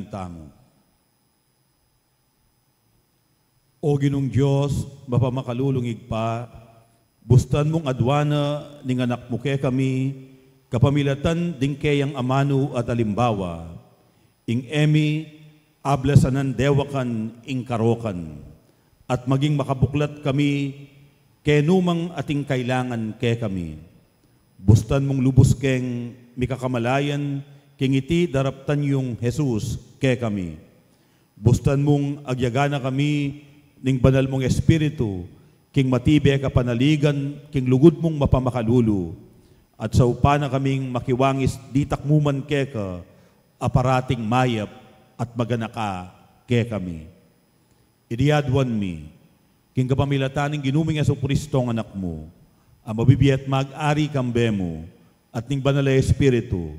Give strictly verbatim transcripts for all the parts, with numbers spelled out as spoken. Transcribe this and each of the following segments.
tamu. O Ginung Dios, mapamakalulung Ibpa, bustan mung aduan na ning Anak mu kekami, kapamilatan ding keyang amanu at alimbawa, ing e mi ablasanan dewakan ing karokan, at maging makabuklat kami kenu mang ating kailangan kekami. Bustan mung lubus keng mikakamalayan king iti daraptan yung Jesus kekami. Bustan mung agyagan na kami ning banal mung Espiritu, king matibe kapanaligan, king lugud mung mapamakalulu. At saupan na kaming makiwangis ditak mu man keka, a parating mayap at maganaka kekami. Iti aduan mi, king kapamilatan ning Ginu ming Jesucristo a Anak mu, a mabibie at mag-ari kambe mu, at ning Banal a Espiritu,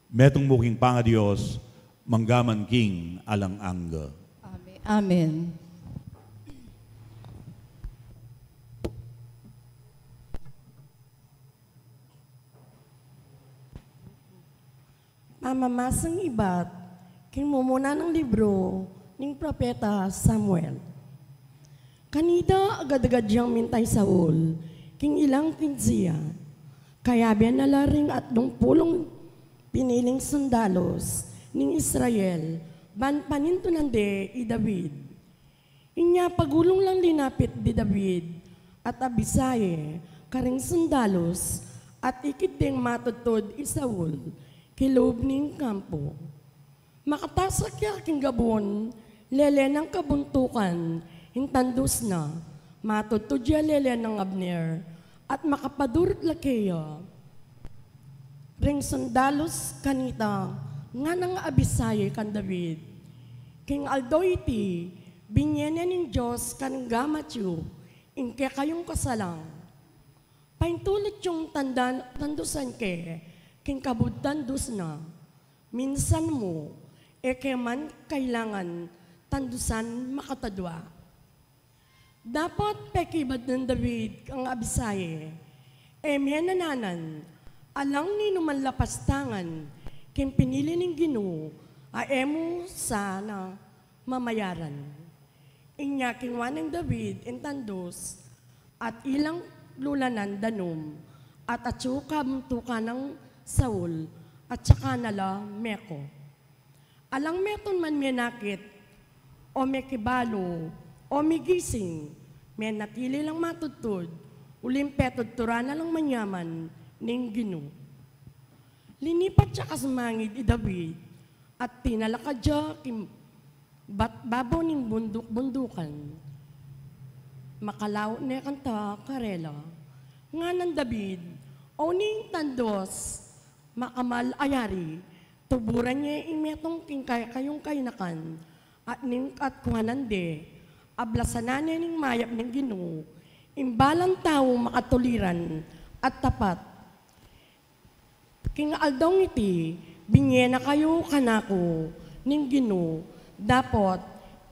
metung mu king pangaDios, mangga man king alang angga. Amen. Amen. Pamamasang ibat king mumuna nang libru ning Propeta Samuel. Kanita agad-agad yang minta i Saul king ilang kinsiya. Kayabe na la ring atlung pulung piniling sundalus ning Israel ban panintunan de i David. Inya pagulung lang linapit di David at Abisai karing sundalus at ikit deng matudtud i Saul kilub ning kampu. Makatasak ya king gabun, lele nang kabuntukan ing tandus na, matudtud ya lele nang Abner, at makapadurut la keya ring sundalus kanita. Nganang Abisai kan David, king aldo iti, binie ne ning Dios karing gamat yu ing kekayung kasalang. Paintulut yung tandan, tandusan ke king kabud tandus na. Minsan mu, e ke man kailangan tandusan makatadua. Dapot pekibad nang David kang Abisai, e me nananan alang ninuman lapastangan king pinili ning Ginu a e mu sana mamayaran. Inya kingwa nang David ing tandus at ilang lulanan danum at atyu kabuntukan nang Saul at saka na la meko. Alang metung man menakit, o mekibalu, o megising, menatili lang matudtud, uling petudturan na lang manyaman ning Ginu. Linipat ya kasumangid i David, at tinalakad ya king bat-, babo ning bunduk-bundukan. Makalaut ne kanita karela. Nganang David, o ning tandus, makamal a yari, tuburan ye ing metung king kekayung kainakan, at ning at kuanan de, ablasanan ne ning mayap ning Ginu, ing balang tau makatuliran at tapat. King aldong iti, binie na kayu kanaku ning Ginu, dapot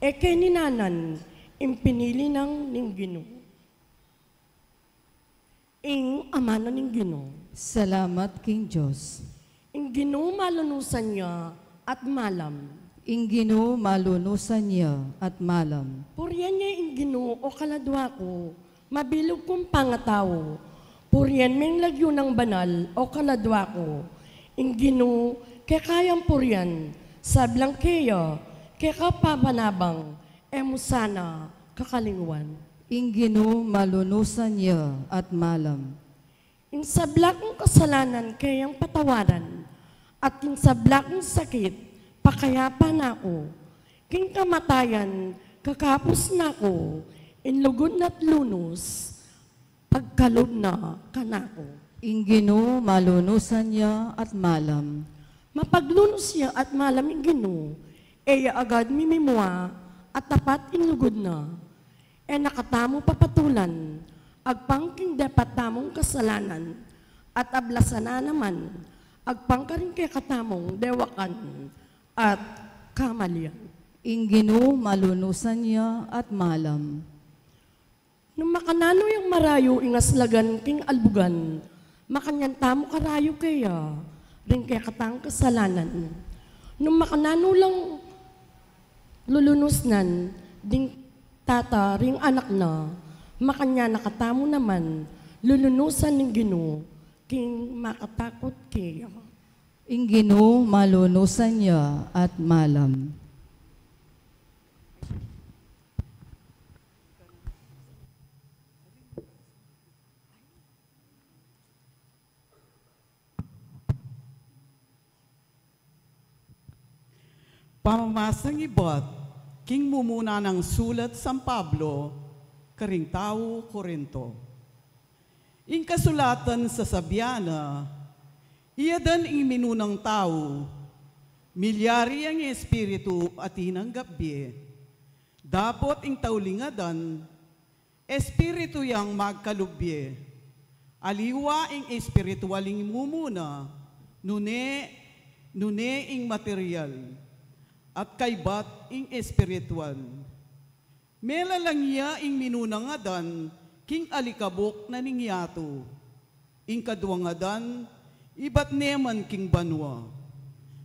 e ke ninanan ing pinili nang ning Ginu. Ing amanu ning Ginu. Salamat king Dios. Ing Ginu malunusan ya at malam. Ing Ginu malunusan ya at malam. Purian ye ing Ginu, o kaladua ku, mabilug kung pangatau. Purian me ing lagyu nang banal, o kaladua ku. Ing Ginu kekayang purian, sablang keya, keka papanabang, e mu sana kakalingwan. Ing Ginu malunusan ya at malam. Ing sabla kung kasalanan keyang patawaran, at ing sabla kung sakit pakayapan na ku. King kamatayan kakapus na ku, ing lugud na't lunus pagkalub na kanaku. Ing Ginu malunusan ya at malam. Mapaglunus ya at malam ing Ginu, e ya agad mimimua at tapat ing lugud na. E na katamu papatulan agpang king depat tamung kasalanan, at ablasan na naman agpang karing kekatamung dewakan at kamalian. Ing Ginu malunusan ya at malam. Nung makananu yang marayu ing aslagan king albugan, makanyan tamu karayu keya ring kekatang kasalanan. Nung makananu lang Lulunusnan ding tata ring anak na, makanyan na katamu naman lulunusan ning Ginu king makatakut keya. Ing Ginu malunusan ya at malam. Pamamasang ibat king mumuna nang sulat San Pablo karing tau Corinto. Ing kasulatan sasabian na, iya dan ing minunang tau, milyari yang espiritu atin anggap bie. Dapot ing tauling adan, espiritu yang magkalub bie. Aliwa ing espiritual ing mumuna, nune, nune ing material, at kaybat ing espiritual. Melalang ya ing minunang adan king alikabuk na ning yatu. Ing kaduang adan, ibat ne man king banua.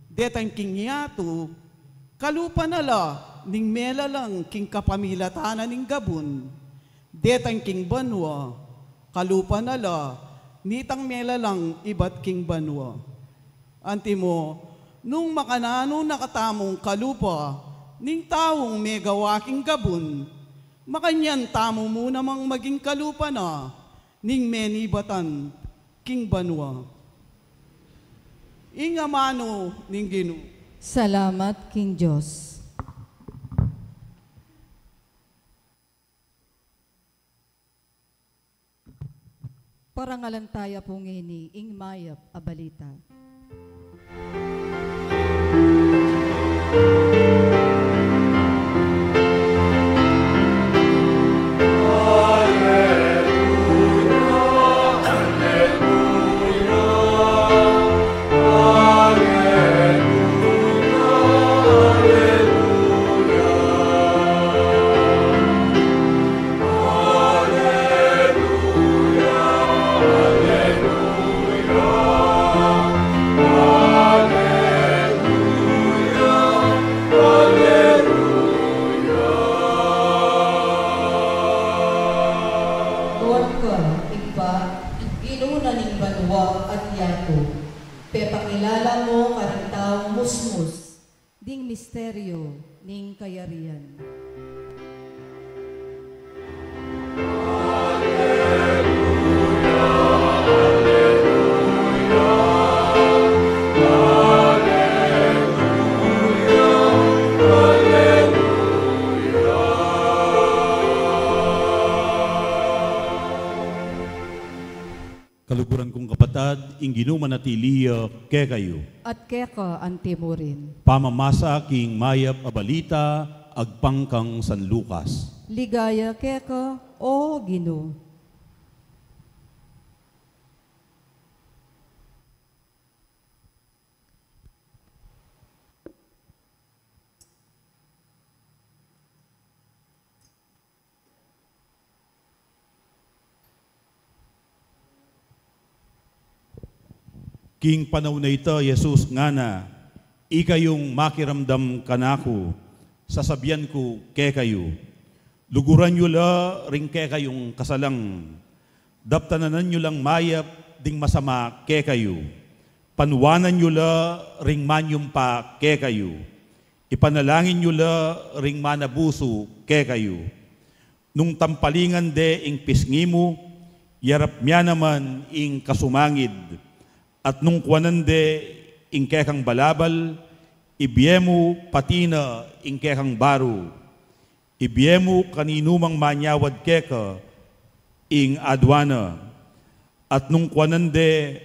Detang king yatu, kalupa na la ning melalang king kapamilatan na ning gabun. Detang king banua, kalupa na la nitang melalang ibat king banua. Antimo, nung makananu na katamung kalupa ning taung megawa king gabun, makanyan tamu mu namang maging kalupa na ning menibatan king banua. Ing amanu ning Ginu. Salamat king Dios. Parangalan taya pu ngeni ing mayap a balita. Nuan ka, Ibpa, Ginu na ning banua at yatu, pepakilala mu karing taung musmus ding misteryu ning kayarian. Kaluguran kung kapatad, ing Ginu manatili ya kekayu. At keka anti mu rin. Pamamasa king mayap a balita agpang kang San Lucas. Ligaya keka, O Ginu. King panaun a ita, Jesus ngana, ikayung makiramdam kanaku, sasabian ku kekayu, luguran yu la ring kekayung kasalang, daptanan yu lang mayap ding masama kekayu, panuanan yu la ring manyumpa kekayu, ipanalangin yu la ring manabusu kekayu. Nung tampalingan de ing pisngi mu, yarap mya naman ing kasumangid, at nung kuanan de ing kekang balabal, ibie mu pati na ing kekang baru. Ibie mu kaninumang manyawad keka ing adua na. At nung kuanan de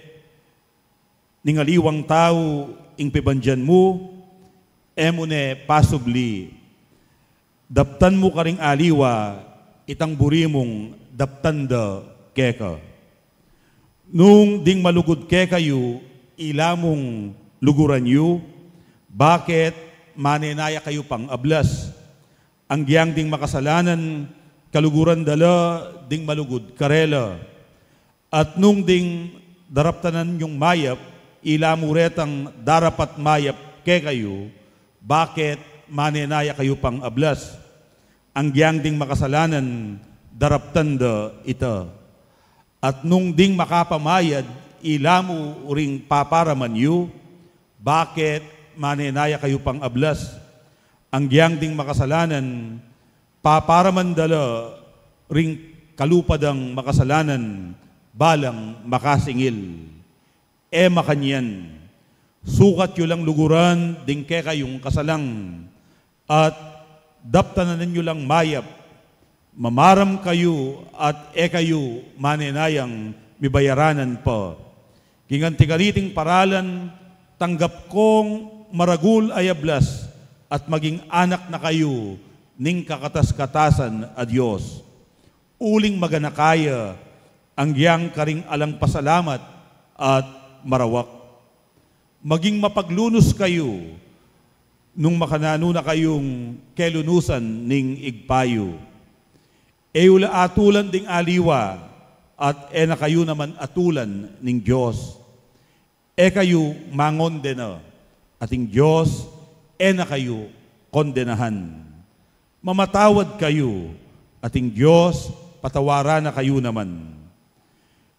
ning aliwang tau ing pibandian mu, e mu ne pasubli. Daptan mu karing aliwa itang buri mung daptan da keka. Nung ding malugud kekayu, ila mung luguran yu, bakit mane na ya kayu pang ablas? Anggyang ding makasalanan, kaluguran da la ding malugud karela. At nung ding daraptanan yung mayap, ila mu retang darapat mayap kekayu, bakit manenaya kayu pang ablas, anggyang ding makasalanan daraptan da ita. At nung ding makapamayad, ila mu ring paparaman yu, bakit manenaya kayu pang ablas, anggyang ding makasalanan paparaman da la ring kalupa dang makasalanan balang makasingil. E makanyan, sukat yu lang luguran ding kekayung kasalang, at daptanan yu lang mayap, mamaram kayu at e kayu manenayang mibayaranan pa. King anti kaniting paralan, tanggap kong maragul a ablas at maging anak na kayu ning kakatas-katasan a Dios. Uling maganaka ya, anggyang karing alang pasalamat at marawak. Maging mapaglunus kayu nung makananu na kayung kelunusan ning Ibpa yu. E yu la atulan ding aliwa, at e na kayu naman atulan ning Dios. E kayu mangondena, at ing Dios e na kayu kondenahan. Mamatawad kayu, at ing Dios patawaran na kayu naman.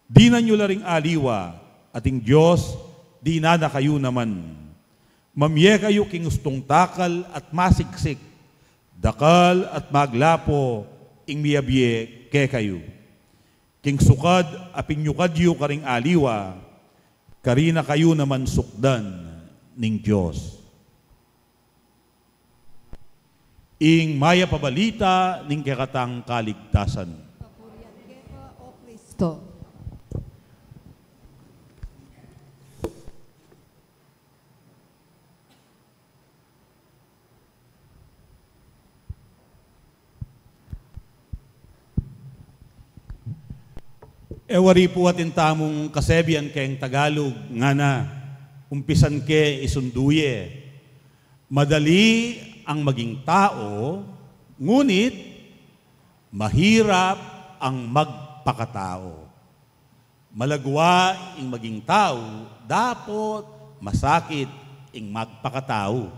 Dinan yu la ring aliwa, at ing Dios dinan na kayu naman. Mamie kayu king ustung takal at masiksik, dakal at maglapo ing miyabie kekayu. King sukad a pinyukad yu karing aliwa, karina kayu naman sukdan ning Dios. Ing mayap a balita ning kekatang kaligtasan. Papurian keka, O Kristo. E wari pu atin tamung kasebian keng Tagalog, ngana, umpisan ke isundu ye. Madali ang maging tao, ngunit mahirap ang magpakatao. Malagwa ing maging tau, dapot masakit ing magpakatau.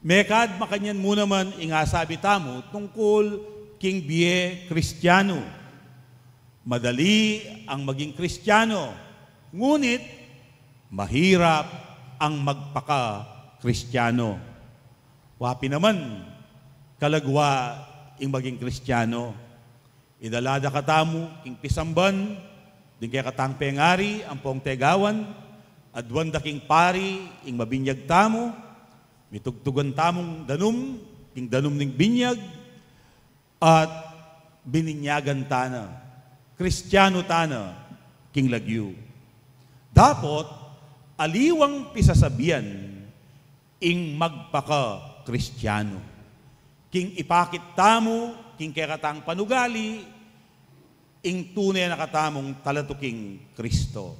Mekad makanyan mu naman ing asabi tamu tungkul king bie Kristianu. Madali ang maging Kristiano, ngunit mahirap ang magpaka-Kristiano. Wa pin naman kalagwa ing maging Kristiano. Idala da katamu king pisamban ding kekatang pengari ampong tegawan, aduan da king pari ing mabinyag tamu, mitugtugan tamung danum king danum ning binyag, at bininyagan tana, Kristiano tana king lagyu. Dapot aliwang pisasabian ing magpaka-Kristiano. King ipakit tamu king kekatang panugali ing tune na katamung talatuking Kristo.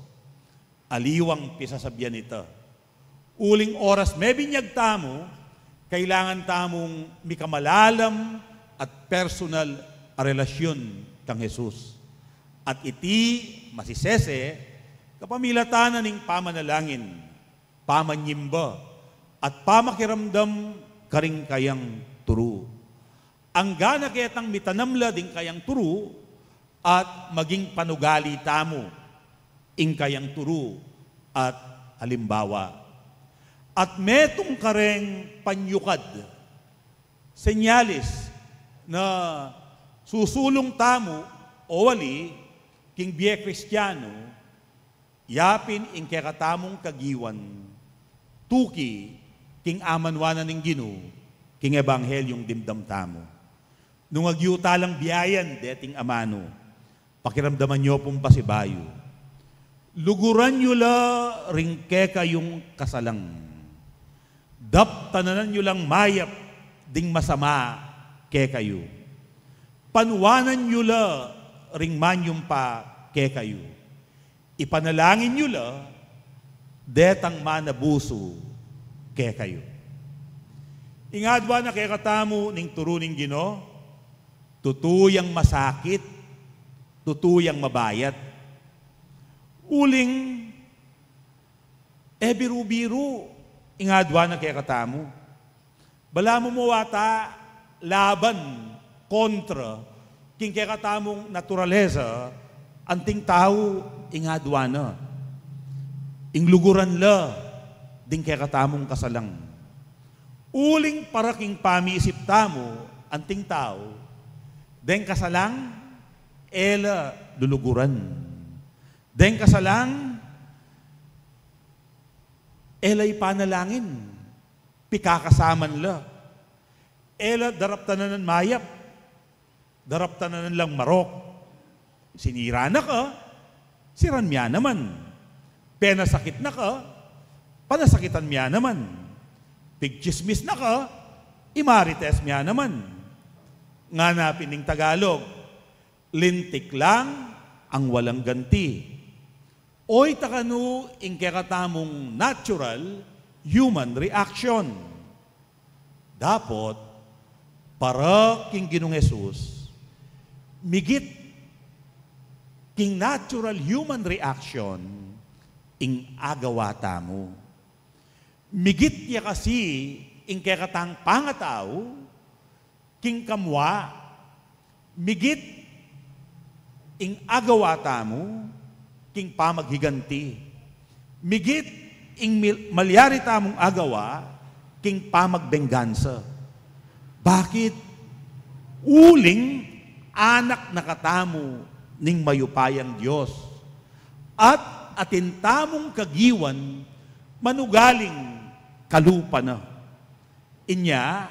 Aliwang pisasabian ita. Uling oras mebinyag tamu, kailangan tamung mikamalalam at personal a relasyon kang Jesus. At iti masisese kapamilatan na ning pamanalangin, pamanyimba, at pamakiramdam karing kayang turu. Angga na ketang mitanam la ding kayang turu at maging panugali tamu ing kayang turu at halimbawa. At metung kareng panyukad, senyales na susulung tamu o ali king bie Kristiano, yapin ing kekatamung kagiwan, tuki king amanuan na ning Ginu king ebanghelyung dimdam tamu. Nung agyu talang biayan deting amanu, pakiramdaman yu pung pasibayu. Luguran yu la ring kekayung kasalang. Daptanan yu lang mayap ding masama kekayu. Panuanan yu la ring manyumpa kekayu. Ipanalangin yu la detang manabusu kekayu. Ing adwan na kekatamu ning turu ning Ginu, tutu yang masakit, tutu yang mabayat. Uling e biru-biru ing adwan na kekatamu. Balamu mu wata laban, kontra king kekatamung naturalesa, anting tau ing aduan na. Ing luguran la ding kekatamung kasalang. Uling para king pamisip tamu, anting tau, deng kasalang e la luluguran. Deng kasalang e la ipanalangin. Pikakasaman la. E la daraptanan mayap, daraptanan lang marok. Sinira na ka, siran mia naman. Penasakit na ka, panasakitan mia naman. Pigtsismis na ka, imarites mia naman. Ngana pin ning Tagalog, lintik lang ang walang ganti. Oyta kanu ing kekatamung natural human reaction. Dapot, para king Ginung Jesus, migit king natural human reaction ing agawa tamu. Migit ya kasi ing kekatang pangatau king kamua, migit ing agawa tamu king pamaghiganti, migit ing mil-, malyari tamung agawa king pamagbenggansa. Bakit? Uling anak na katamu ning mayupayang Dios, at atin tamung kagiwan manugaling kalupa na. Inya,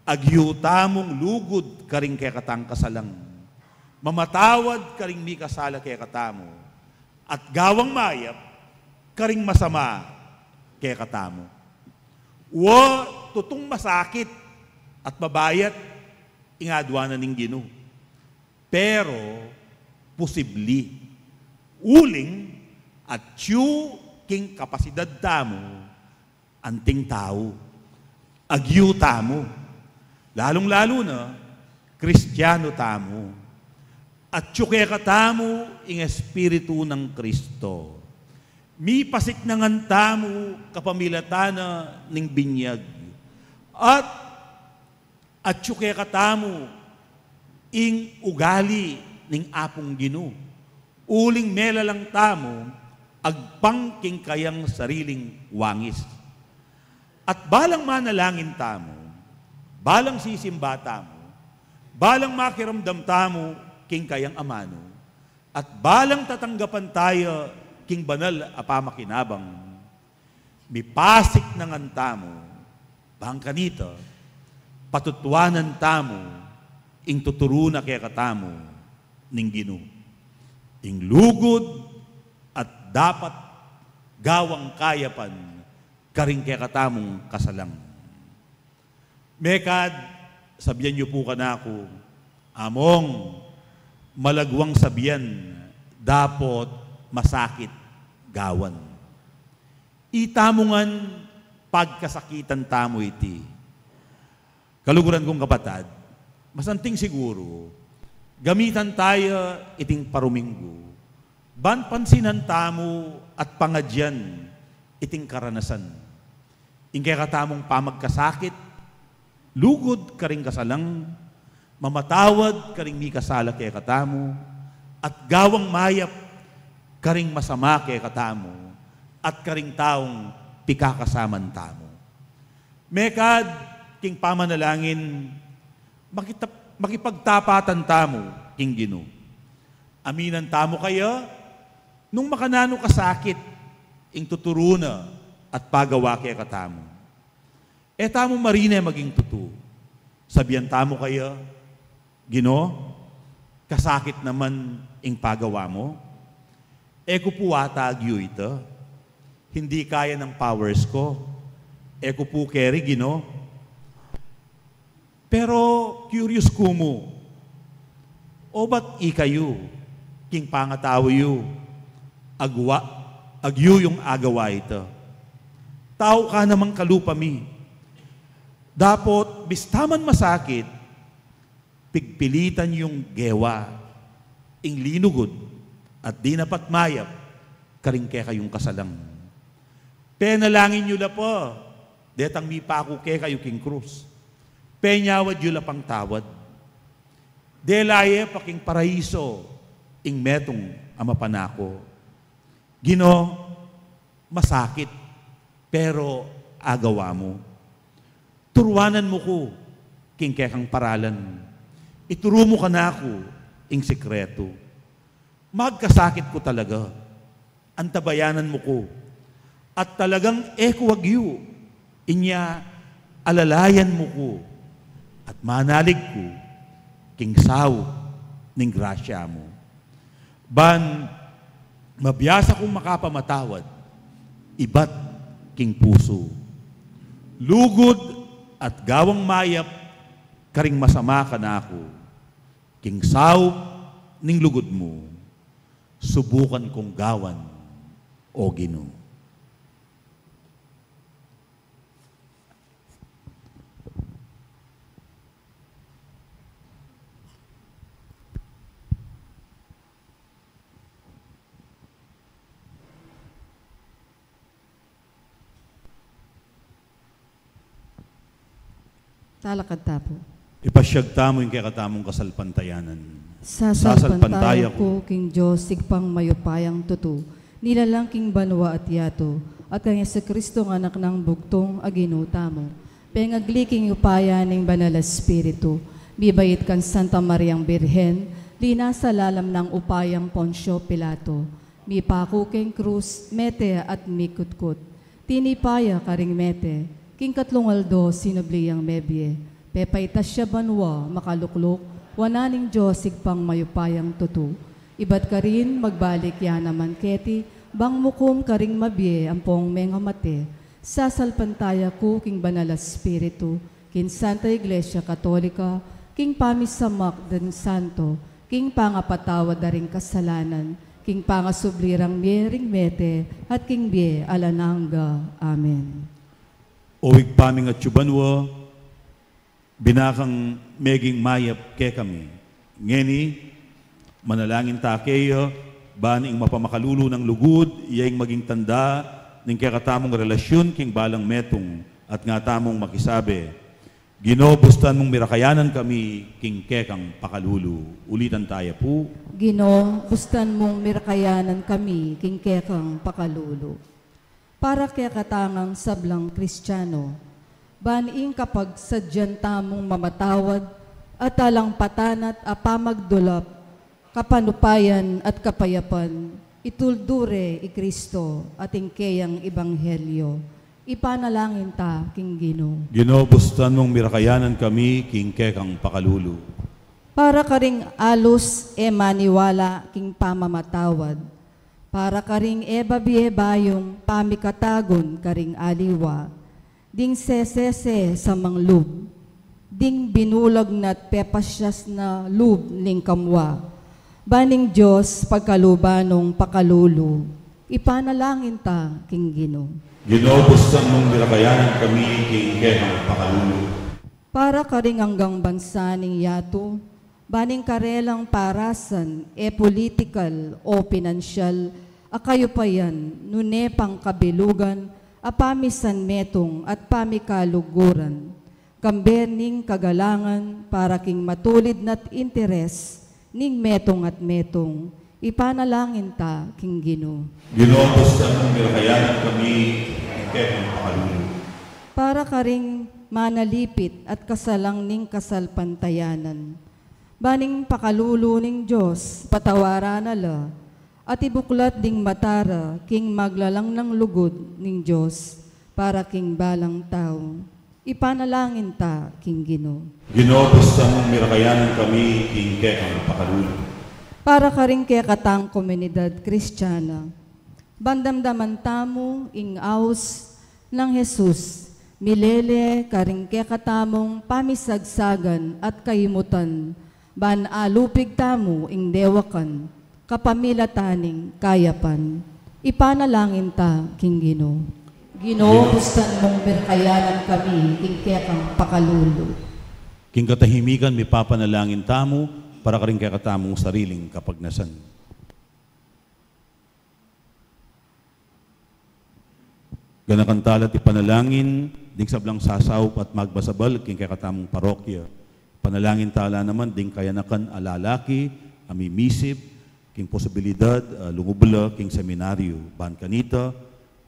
agyu tamung lugud karing kekatang kasalang, mamatawad karing mikasala kekatamu, at gawang mayap karing masama kekatamu. Wa tutung masakit at mabayat ing aduan na ning Ginu. Pero, pusibli. Uling, atyu king kapasidad tamu, anting tau. Agyu tamu. Lalung-lalu na, Kristianu tamu. Atyu kekatamu ing Espiritu nang Kristo. Mipasiknangan tamu kapamilatan na ning binyag. At atyu kekatamu ing ugali ning Apung Ginu, uling melalang tamu agpang king kayang sariling wangis. At balang manalangin tamu, balang sisimba tamu, balang makiramdam tamu king kayang amanu, at balang tatanggapan taya king banal a pamakinabang, mipasiknangan tamu, bang kanita, patutuanan tamu ing tuturu na kekatamu ning Ginu, ing lugud at dapat gawang kayapan karing kekatamung kasalang. Mekad, sabian yu pu kanaku, among malagwang sabian, dapot masakit gawan. Itamu ngan pagkasakitan tamu iti. Kaluguran kung kapatad, mas anting siguru, gamitan taya iting paruminggu, ban pansinan tamu at pangadyan iting karanasan. Ing kekatamung pamagkasakit, lugud karing kasalang, mamatawad karing mikasala kekatamu, at gawang mayap karing masama kekatamu, at karing taung pikakasaman tamu. Mekad king pamanalangin, makitap-, makipagtapatan tamu king Ginu. Aminan tamu kaya, nung makananu kasakit ing tuturu na at pagawa kekatamu. E tamu marine maging tutu. Sabian tamu kaya, Ginu, kasakit naman ing pagawa mu. E ku pu ata agyu ita. Hindi kaya ng powers ko. E ku pu keri, Ginu. Pero curious ku mu, obat ikayu, king pangatau yu, agwa, agyu yung agawa ita. Tau ka namang kalupa mi. Dapot, bista man masakit, pigpilitan yung gewa ing linugud at dinapat mayap karing kekayung kasalang. Penalangin yu la pa Detang mipaku kekayu king krus, penyawad yu la pang tawad. Dela ye pa king paraiso ing metung a mapanako. Ginu, masakit, pero agawa mu. Turuanan mu ku king kekang paralan. Ituru mu kanaku ing sikretu. Magkasakit ku talaga, antabayanan mu ku. At talagang e ku agyu, inya alalayan mu ku. At manalig ku king saup ning grasya mu. Ban mabiasa kung makapamatawad ibat king pusu. Lugud at gawang mayap karing masama kanaku. King saup ning lugud mu, subukan kung gawan, O Ginu. Talakad ta pu. Ipasyag tamu ing kekatamung kasalpantayanan. Sasalpantaya ku king Dios, Ibpang mayupayang tutu, nilalang king banua at yatu, at kang Jesucristo, Anak nang bugtung, a Ginu tamu. Pengagli king upaya ning Banal a Espiritu, mibait kang Santa Mariang Birhen, linasa lalam nang upayang Poncio Pilato, mipaku king krus, mete at mikutkut. Tinipa ya karing mete, king katlung aldo sinubli yang mebie, pepaitas ya banua, makalukluk wanan ning Dios Ibpang mayupayang tutu. Ibat karin magbalik ya naman keti, bang mukum karing mabie ampong mengamate. Sasalpantaya ku king Banal a Espiritu, king Santa Iglesia Katolika, king pamisamak ding santo, king pangapatawad da ring kasalanan, king pangasubli rang mie ring mete, at king bie alang angga. Amen. O Ibpa ming atsu banua, bina kang meging mayap kekami. Ngeni, manalangin ta keya, ban ing mapamakalulu nang lugud, iya ing maging tanda ning kekatamung relasyun king balang metung, at nga tamung makisabi, Ginu, bustan mung mirakayanan kami king kekang pakalulu. Ulitan taya pu. Ginu, bustan mung mirakayanan kami king kekang pakalulu. Para kekatang sablang Kristiano, ban ing kapagsadyan tamung mamatawad at alang patanat a pamagdulap, kapanupayan at kapayapan, ituldu re i Kristo at ing keyang ebanghelyo. Ipanalangin ta king Ginu. Ginu, bustan mung mirakayanan kami king kekang pakalulu. Para karing alus e maniwala king pamamatawad, para karing e babie bayung pamikatagun karing aliwa, ding sesese sa manglub, ding binulag na't pepasyas na lub ning kamwa, ban ing Dios pagkaluban nung pakalulu. Ipanalangin ta king Ginu. Ginu, bustan mung mirakayanan kami king kekang pakalulu. Para karing anggang bansa ning yatu, ban ing karelang parasan, e politikal o pinansyal a kayupayan, nune pangkabilugan a pamisan metung at pamikaluguran, kambe ning kagalangan para king matulid na't interes ning metung at metung, ipanalangin ta king Ginu. Ginu, bustan mung mirakayanan kami king kekang pakalulu. Para karing manalipit at kasalang ning kasalpantayanan, ban ing pakalulu ning Dios patawaran na la, at ibuklat ding mata ra king maglalang nang lugud ning Dios para king balang tau. Ipanalangin ta king Ginu. Ginu, bustan mung mirakayanan kami king kekang pakalulu. Para karing kekatang komunidad Kristiana, ban damdaman tamu ing aus nang Jesus, milele karing kekatamung pamisagsagan at kaimutan, ban alupig tamu ing dewakan, kapamilatan ning kayapan. Ipanalangin ta king Ginu. Ginu, bustan mung mirakayanan kami king kekang pakalulu. King katahimikan, mipapanalangin tamu para karing kekatamung sariling kapagnasan. Ganakan tala at ipanalangin ding sablang sasaup at magbasabal king kekatamung parokya. Ipanalangin ta la naman ding kayanakan a lalaki a mimisip king posibilidad a lungub la king seminaryo. Ban kanita,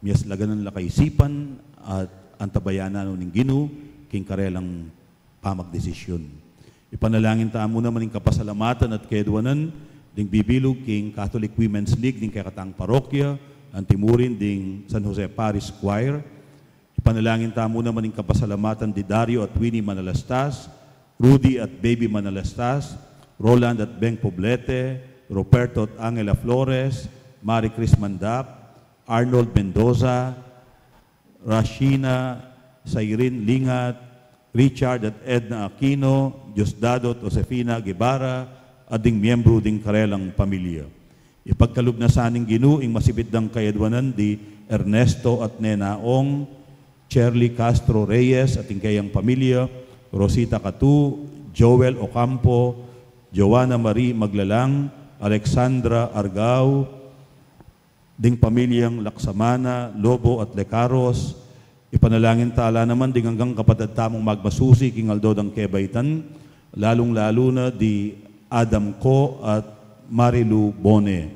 miyaslagan na la kaisipan at antabayanan na ning Ginu king karelang pamagdesisyun. Ipanalangin ta mu naman ing kapasalamatan at keduanan ding bibilug king Catholic Women's League ning kekatang parokya, anti mu rin ding San Jose Parish Choir. Ipanalangin ta mu naman ing kapasalamatan di Dario at Winnie Manalastas, Rudy at Baby Manalastas, Roland at Beng Poblete, Roberto at Angela Flores, Mari Chris Mandap, Arnold Mendoza, Rashina, Sairin Lingat, Richard at Edna Aquino, Diosdado at Josefina Guevara, at ding miyembru ding karelang pamilya. Ipagkalub na sa ning Ginu ing masipit dang kayadwanan di Ernesto at Nena Ong, Cherly Castro Reyes at ing kayang pamilya, Rosita Catu, Joel Ocampo, Joanna Marie Maglalang, Alexandra Argao, ding pamilyang Laksamana, Lobo at Lecaros. Ipanalangin ta la naman ding anggang kapatad tamung magmasusi king aldo dang kebaitan, lalung-lalu na di Adam Co at Marilu Bone.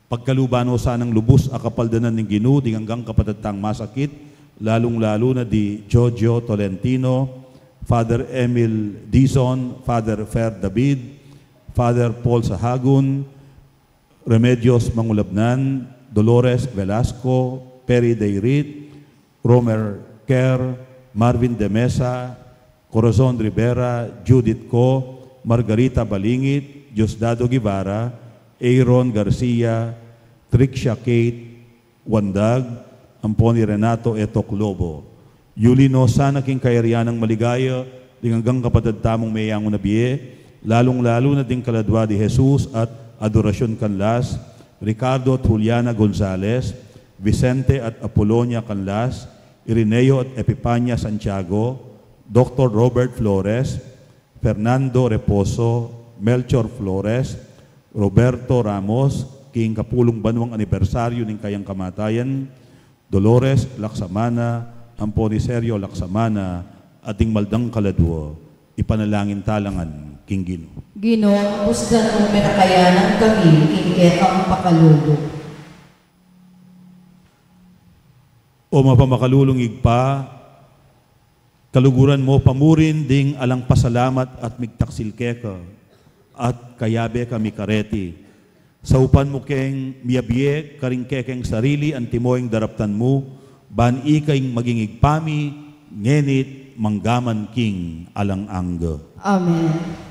Pagkaluban no sanang lubus a kapaldanan ning Ginu ding anggang kapatad tang masakit, lalung-lalu na di Jojo Tolentino, Father Emil Dizon, Father Fer David, Father Paul Sahagun, Remedios Mangulabnan, Dolores Velasco, Perry Dayrit, Romer Kerr, Marvin de Mesa, Corazon Rivera, Judith Co, Margarita Balingit, Diosdado Guevara, Aaron Garcia, Trixia Kate Wandag, ampo ni Renato Etok Lobo. Yuli no sana king kayarian nang maligaya ding anggang kapatad tamung meyangu na bie, lalung-lalu na ding kaladua di Jesus at Adoracion Canlas, Ricardo at Juliana Gonzalez, Vicente at Apolonia Canlas, Irineo at Epipania Santiago, Doktor Robert Flores, Fernando Reposo, Melchor Flores, Roberto Ramos, king kapulung banwang anibersaryu ning kayang kamatayan, Dolores Laksamana, ampo ni Sergio Laksamana, at ding maldang kaladua. Ipanalangin ta la ngan king Ginu. Ginu, busdan mung menakayanan kami king kekang pakalulu. O mapamakalulung Ibpa, kaluguran mu pa murin ding alang pasalamat at migtaksil keka, at kayabe kami kareti. Saupan mu keng miyabie karing kekeng sarili antimo ing daraptan mu, ban ika ing maging Ibpa mi, ngenit manggaman king alang angga. Amen.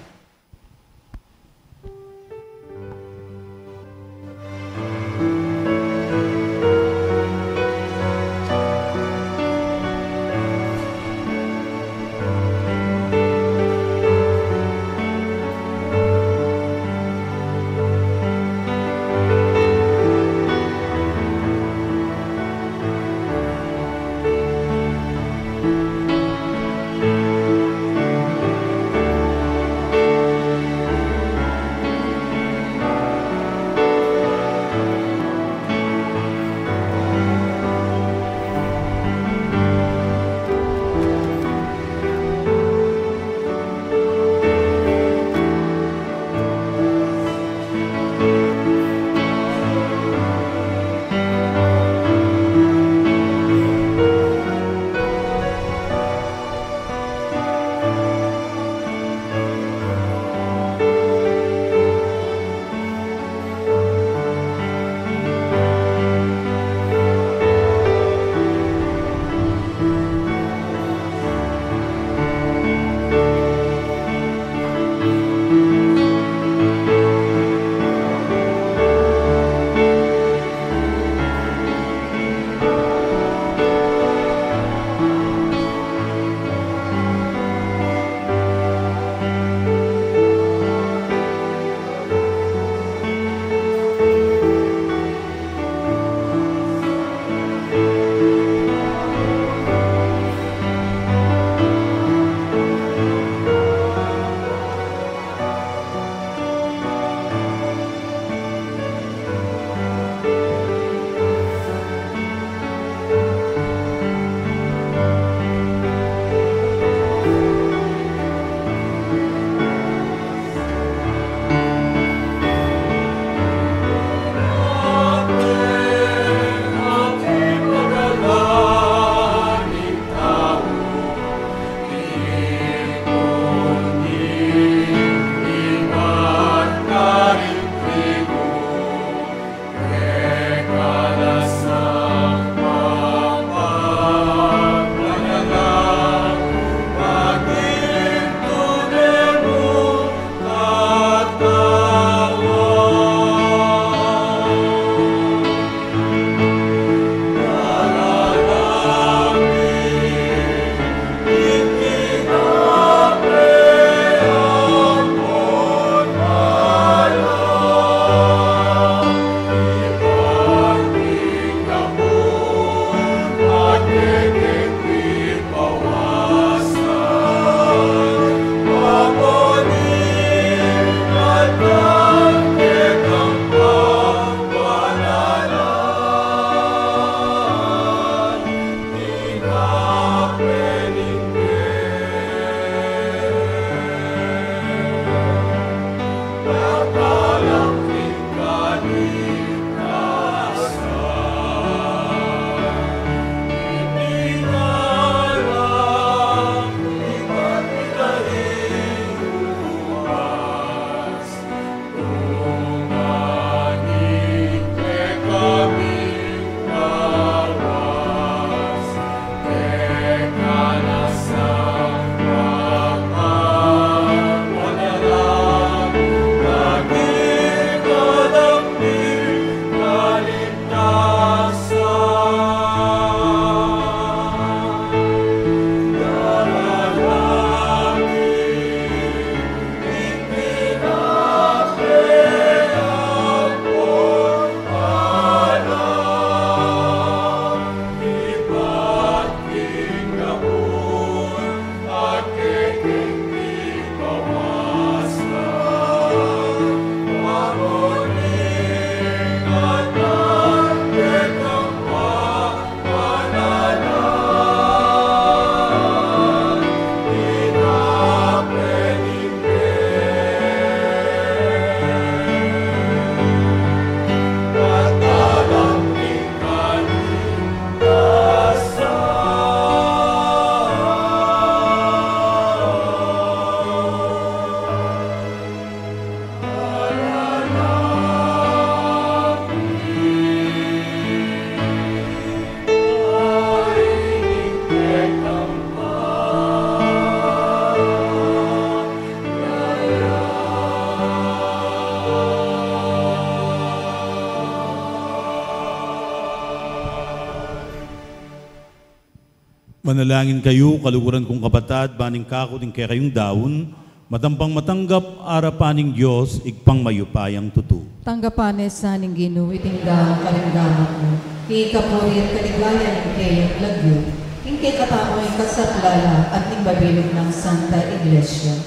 Manalangin kayu, kaluguran kung kapatad, ban ing kaku at ing kekayung daun, matampang matanggap arapan ning Dios, Ibpang mayupayang tutu. Tanggapan na sa ning Ginu iting daun karing gamat mu, king kapurian at kaligayan ning keyang lagyu, king kekatamung kasaplalan at ning mabilug nang Santa Iglesia.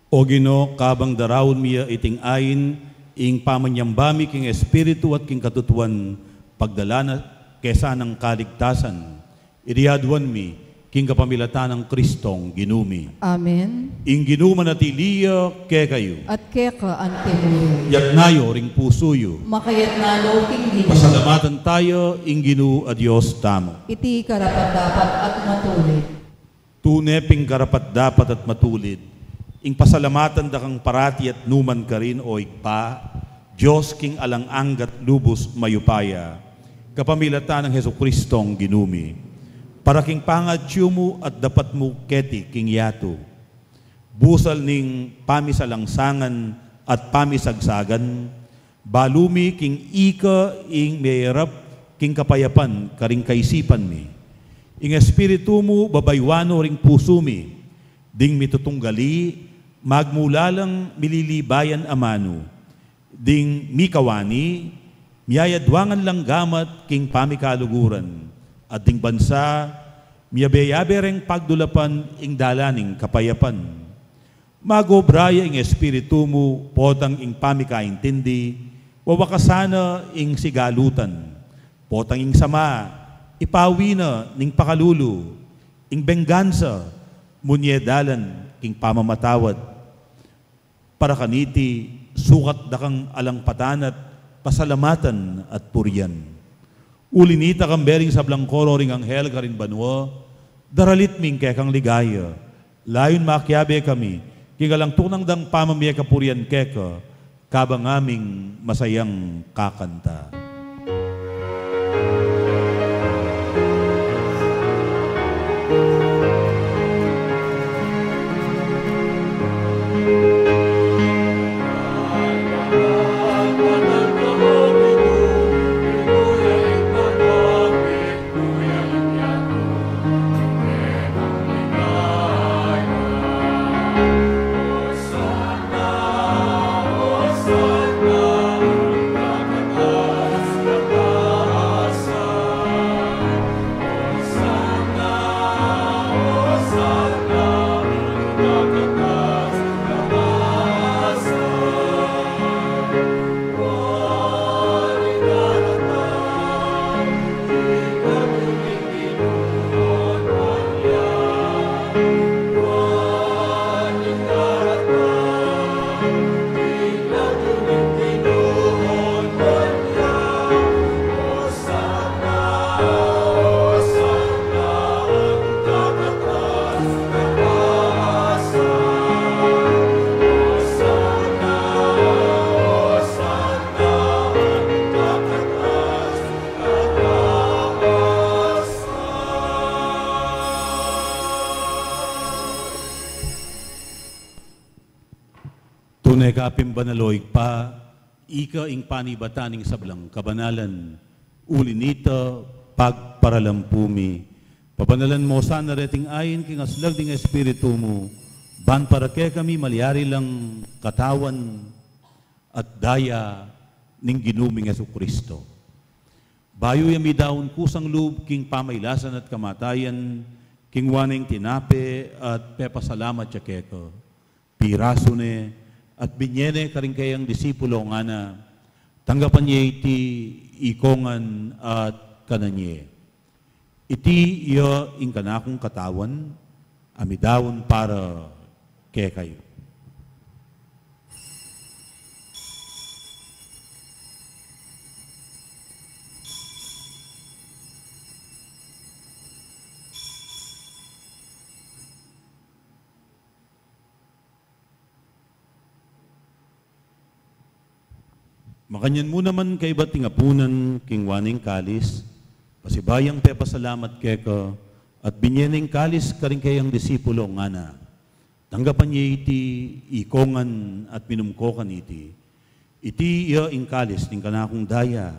O Ginu, kabang daraun mi ya iting ain, ing pamanyamba mi king Espiritu at king katutuan, pagdala na ke sanang kaligtasan. Iti aduan mi, king kapamilatan nang Kristong Ginu mi. Amen. Ing Ginu manatili ya kekayu. At keka antimurin. Yatna yu ring pusu yu. Makayatna no king Ginu. Pasalamatan taya ing Ginu a Dios tamu. Iti karapat-dapat at matulid. Tune pin karapat-dapat at matulid, ing pasalamatan da kang parati at nukarin man, o Ibpa, Dios king alang angga at lubus mayupaya, kapamilatan nang Jesukristong Ginu mi. Para king pangatyu mu at dapat mu keti king yatu, busal ning pamisalangsangan at pamisagsagan, balu mi king ika ing miyayarap king kapayapan karing kaisipan mi. Ing Espiritu mu babayuan no ring pusu mi, ding mitutunggali, magmulalang mililibayan amanu, ding mikawani, miyayaduangan lang gamat king pamikaluguran, at ding bansa, miyabe-yabe reng pagdulapan ing dalan ning kapayapan. Mag-obra ya ing Espiritu mu, potang ing pamikaintindi, wawakasan na ing sigalutan, potang ing sama, ipawi na ning pakalulu, ing benggansa, munye dalan king pamamatawad. Para kaniti, sukat da kang alang patanat, pasalamatan at purian. Uli nita, kambe ring sablang koro ring anghel karin banua, daralit mi ing kekang ligaya. Layun makiabe kami king alang tunang dang pamamie kapurian keka, kabang aming masayang kakanta. Tune ka pin banal, o Ibpa, ika ing panibatan ning sablang kabanalan, uli nita pagparalampu mi. Pabanalan mo sana reting ain king aslag ning Espiritu mu, ban para kekami malyari lang katawan at daya ning Ginu ming Jesucristo. Bayu ya midaun kusang lub king pamailasan at kamatayan, kinua ne ing tinape at pepasalamat ya keka. Pirasu ne at binye ne karing kayang disipulo, ngana, tanggapan ye iti ikongan at kanan ye. Iti ya ing kanakung katawan a midaun para kekayu. Makanyan mu naman kaybat ning apunan, kinua ne ing kalis, pasibayu yang pepasalamat keka, at binye ne ing kalis karing kayang disipulo, ngana, tanggapan ye iti ikongan at minum ko kaniti. Iti ya ing kalis ning kanakung daya,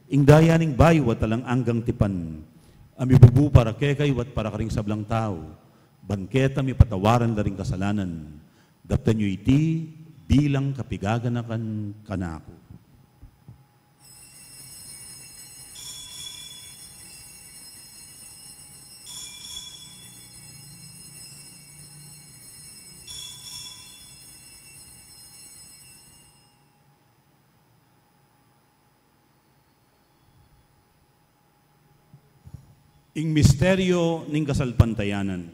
ing daya ning bayu at alang anggang tipan, a mibubu para kekayu at para karing sablang tau, ban keta mipatawaran la ring kasalanan. Daptan yu iti bilang kapigaganakan kanaku. Ing misteryo ning kasalpantayanan.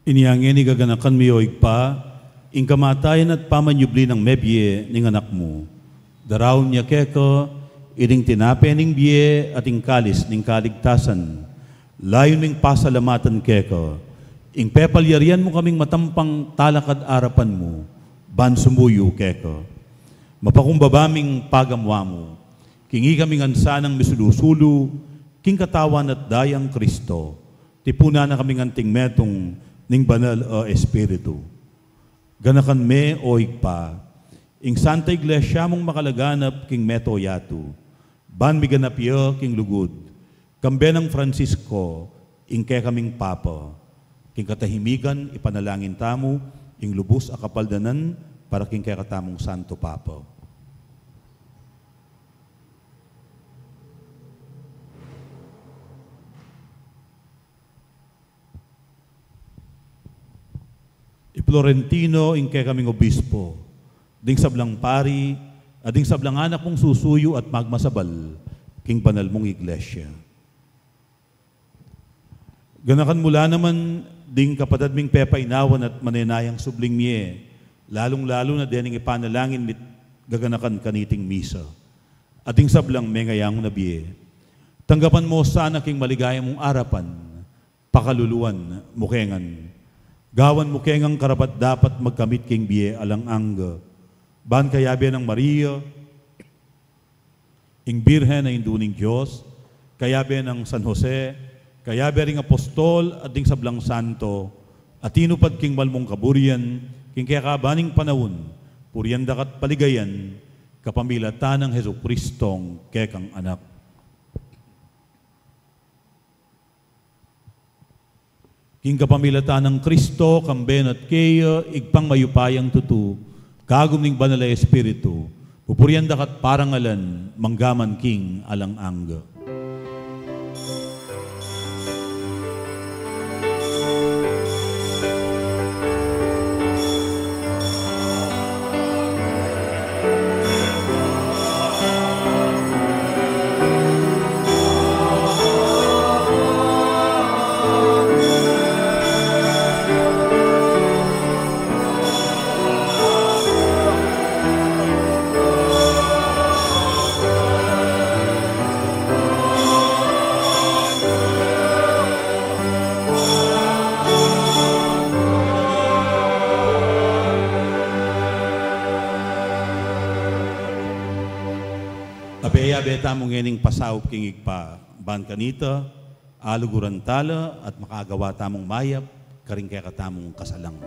Inya ngeni gaganakan mi, o Ibpa, ing kamatayan at pamanyubli nang mebie ning Anak mu. Daraun mi keka ining tinape ning bie at ing kalis ning kaligtasan. Layun ming pasalamatan keka ing pepalyarian mu kaming matampang talakad arapan mu, ban sumuyu keka. Mapakumbaba ming pagamu-amu king ikami ngan sanang misulu-sulu king katawan at dayang Kristo, tipunan na kaming anting metung ning Banal a Espiritu. Ganakan me, o Ibpa, ing Santa Iglesia mung makalaganap king mabilug a yatu, ban miganap ya king lugud, kambe nang Francisco, ing kekaming Papa. King katahimikan, ipanalangin tamu ing lubus a kapaldanan para king kekatamung Santo Papa. I Florentino, ing kekaming obispo, ding sablang pari, at ding sablang anak mung susuyu at magmasabal king banal mung iglesia. Ganakan mu la naman ding kapatad ming pepainawan at manenayang subling mie, lalung-lalu na dening ipanalangin mit gaganakan kaniting misa, at ding sablang mengayangu na bie. Tanggapan mu sana king maligaya mung arapan, pakaluluan mu ke ngan. Gawan mu ke ngan karapat-dapat magkamit king bie alang angga. Ban kayabe nang Maria, ing Birhen a Indu ning Dios, kayabe nang San Jose, kayabe ring apostol at ding sablang santo a tinupad king malmung kaburian king kekaban ning panaun, purian da ka at paligayan kapamilatan nang Jesucristong kekang Anak. King kapamilatan nang Kristo, kambe na at keya, Ibpang mayupayang tutu, kagum ning Banal a Espiritu, pupurian da ka at parangalan, mangga man king alang angga. Abe ya, abe tamu ngening pasaup king Ibpa, ban kanita, aluguran tala at makagawa tamung mayap karing kekatamung kasalang.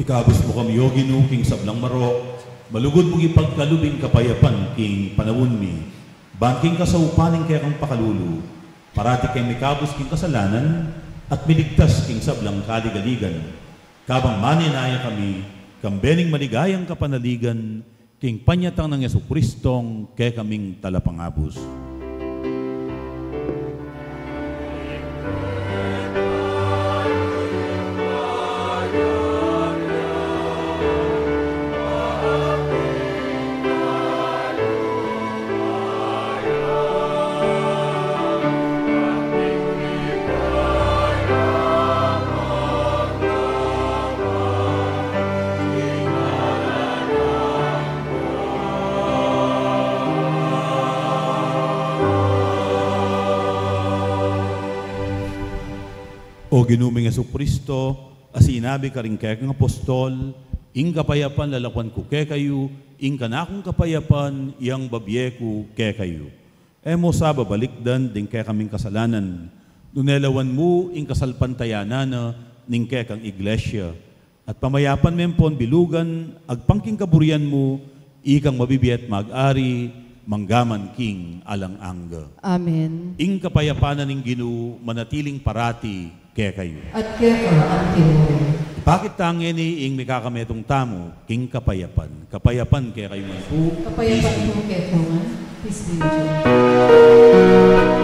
Ikabus mu kami, O Ginu, king sablang marok, malugud mung ipagkalub ing kapayapan king panaun mi, ban king kasaupan ning kekang pakalulu, parati keng mikabus king kasalanan at miligtas king sablang kaligaligan. Kabang manenaya kami, kambe ning maligayang kapanaligan, king panyatang nang Jesucristong kekaming Talapangabus. O Ginu ming Jesucristo, a sinabi karing kekang apostol, ing kapayapan lalakuan ku kekayu, ing kanakung kapayapan yang babie ku kekayu. E mu sa babalikdan ding kekaming kasalanan, nune lawan mu ing kasalpantayanan na ning kekang iglesia. At pamayapan me ampon bilugan, agpang king kaburian mu, ikang mabibie at mag-ari, mangga man king alang angga. Amen. Ing kapayapan na ning Ginu, manatiling parati kekayu. At keka antimurin. Ipakit ta ngeni ing mikakametung tamu king kapayapan. Kapayapan kekayu ngan pu. Kapayapan pu kekayu ngan. Peace be with you.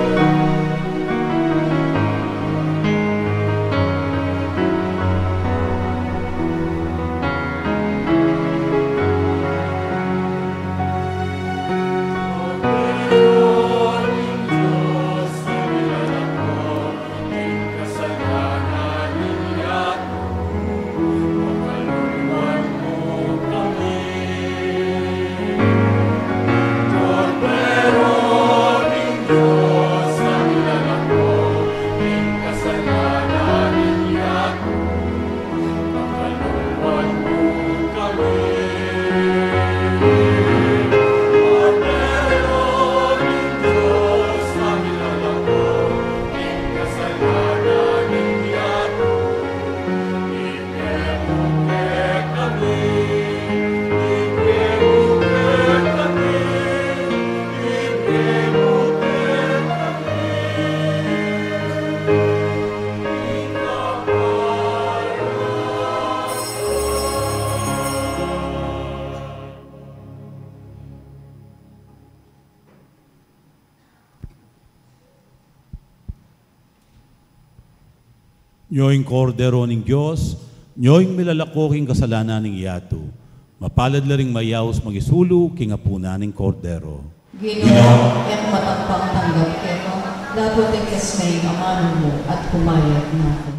Nyo ing Kordero ning Dios, nyo ing milalako king kasalanan ning yatu. Mapalad la ring mayaus mangisulu king apunan ning Kordero. Ginu, e ku matampang tanggap keka, dapot ikes me ing amanu mu at kumayap na ku.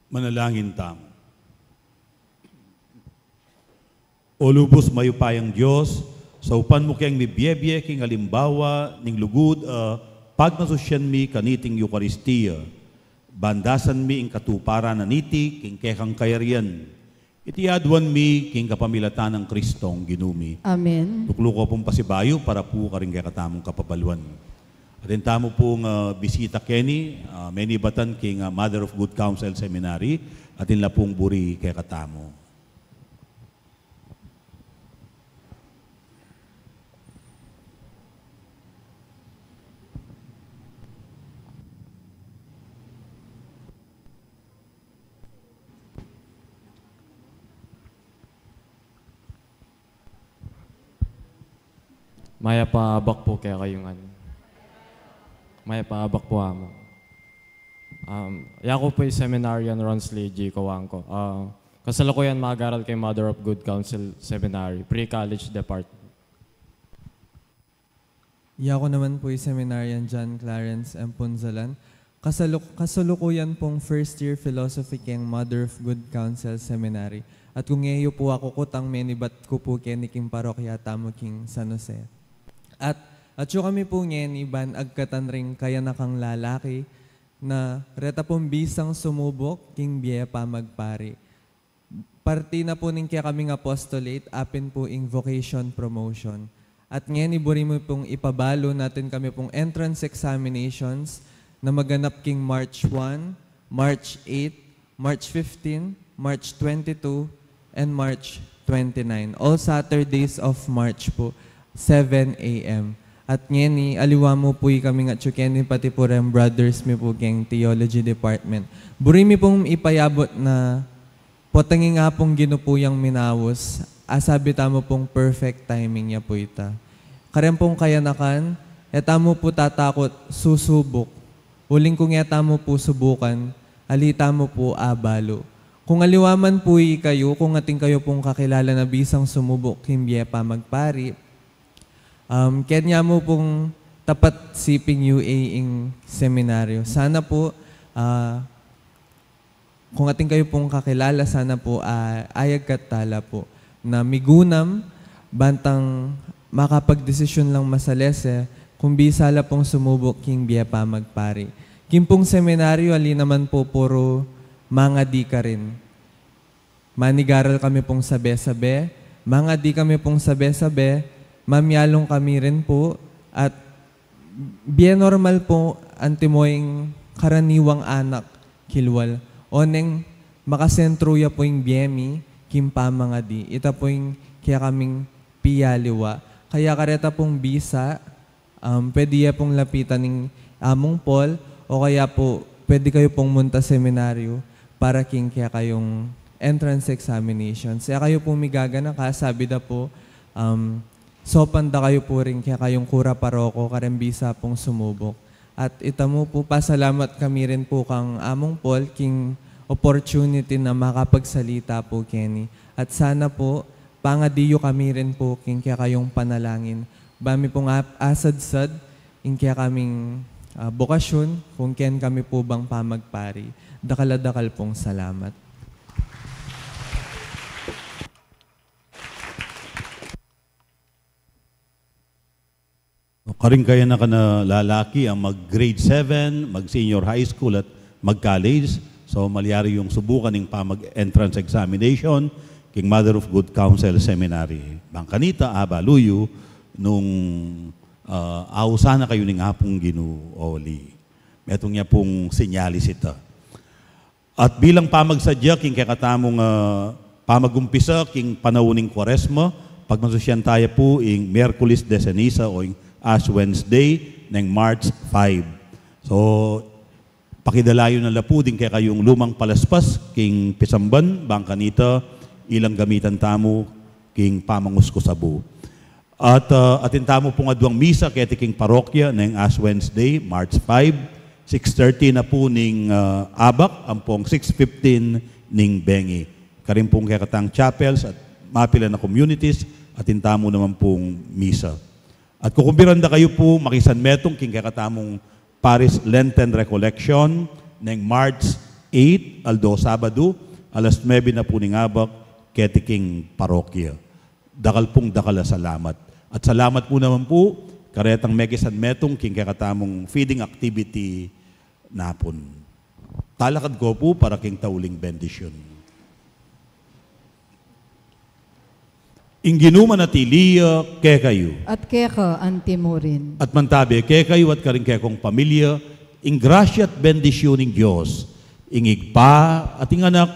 Manalangin tamu. O lubus mayupayang Dios, saupan mu keng mibiebie king alimbawa ning lugud a pagmasusyan mi kaniting Eukaristia, bandasan mi ing katuparan na niti king kekang kayarian. Iti aduan mi king kapamilatan nang Kristong Ginu mi. Amen. Tuklu ku pung pasibayu para pu karing kekatamung kapabaluan. Atin tamu pung, ah, bisita keni, ah, menibatan king, ah, Mother of Good Counsel Seminary, atin la pung buri kekatamu. Mayap a abak pu kekayu ngan. Mayap a abak pu, Among. Um, yaku pu i Seminarian Ronsley G. Cojuangco. Ah, kasalukuyan mag-aral keng Mother of Good Counsel Seminary, Pre-College Department. Yaku naman pu i Seminarian John Clarence M. Punzalan. Kasaluk-, kasalukuyan pung first year philosophy keng Mother of Good Counsel Seminary. At kung e yu pu aku kutang, menibat ku pu keni king parokya tamu king San Jose. At atyu kami pu ngeni ban agkatan ring kayanakang lalaki na reta pung bisang sumubuk king bie pamagpari. Parti na pu ning kekaming apostolate, apin pu ing vocation promotion. At ngeni buri mi pung ipabalu na atin kami pung entrance examinations na maganap king March one, March eight, March fifteen, March twenty-two, and March twenty-nine. All Saturdays of March pu, seven A M. At ngeni, aliwa mu pu ikaming atyu keni pati pu reng brothers mi pu keng theology department. Buri mi pung ipayabut na potang ing Apung Ginu pu yang minaus, asabi tamu pung perfect timing ya pu ita. Kareng pung kayanakan, e tamu pu tatakut susubuk. Uling kung e tamu pu subukan, ali tamu pu abalu. Kung aliwa man pu ikayu, kung atin kayu pung kakilala na bisang sumubuk king bie pamagpari, um, kenya mu pung tapat siping U A ing seminaryo. Sana pu, ah, kung atin kayu pung kakilala, sana pu, ah, ayagkat tala pu na migunam bantang makapagdesisyun lang masalese kung bisa la pung sumubuk king bie pamagpari. King pung seminaryo, ali naman pu puru mangadi karin. Manigaral kami pung sabe-sabe, mangadi kami pung sabe-sabe, mamialung kami rin pu, at bie normal pu antimo ing karaniwang anak kilwal. Oneng makasentru ya pu ing bie mi king pamangadi. Ita pu ing kekaming piyaliwa. Kaya kareta pung bisa, um, pwede ya pung lapitan ning Among Paul, o kaya pu pwede kayu pung munta seminaryo para king kekayung entrance examinations. E kayu pu migaganaka, sabi da pu, um, saupan da kayu pu ring kekayung kura paroko kareng bisa pung sumubuk. At ita mu pu, pasalamat kami rin pu kang Among Paul king opportunity na makapagsalita pu keni. At sana pu, pangadi yu kami rin pu king kekayung panalangin. Ba mi pung ap-, asadsad ing kekaming, ah, bokasyun, kung ken kami pu bang pamagpari. Dakal a dakal pung salamat. Karing kayanakan a lalaki a mag-grade seven, mag-senior high school, at mag-college. So, malyari yung subukan ing pamag-entrance examination king Mother of Good Counsel Seminary. Bang kanita, abalu yu nung, ah, ausan na kayu ning Apung Ginu, o ali. Metung ya pung sinyalis ita. At bilang pamagsadya king kekatamung, ah, pamagumpisa king panaun ning Kuaresma, pagmasusyan taya pu ing Miyerkules de Ceniza o ing Ash Wednesday neng March five. So, pakidala yu na la pu ding kekayung lumang palaspas king pisamban, bang kanita ilang gamitan tamu king pamangus ku sabu. At, ah, atin tamu pung aduang misa keti king parokya neng Ash Wednesday, March five, six thirty na pu ning, ah, abak, ampong six fifteen ning bengi. Karin pung kekatang chapels at mapilan a communities, atin tamu naman pung misa. At kukumbiran da kayu pu makisanmetung king kekatamung Paris Lenten Recollection neng March eight, aldo Sabado, alas nuebe na pu ning abak, keti king parokya. Dakal pung dakal a salamat. At salamat pu naman pu, karetang mekisan metung king kekatamung feeding activity napun. Talakad ko pu para king tauling bendisyun. Ing Ginu manatili ya kekayu. At keka antimurin. At mantabe kekayu at karing kekong pamilya, ing grasya at bendisyun ning Dios, ing Ibpa, at ing Anak,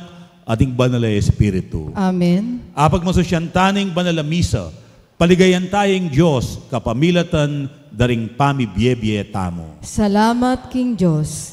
at ing Banal a Espiritu. Amen. Apagmasusyan ta ning banal a misa, paligayan ta ing Dios, kapamilatan da ring pamibiebie tamu. Salamat king Dios.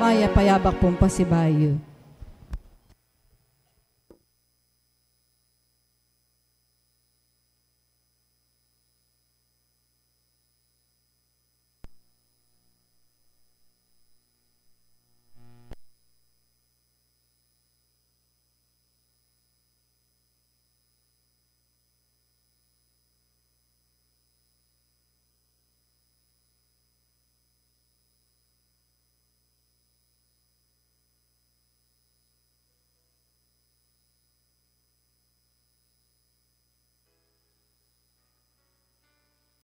Mayap a abak pung pasibayu.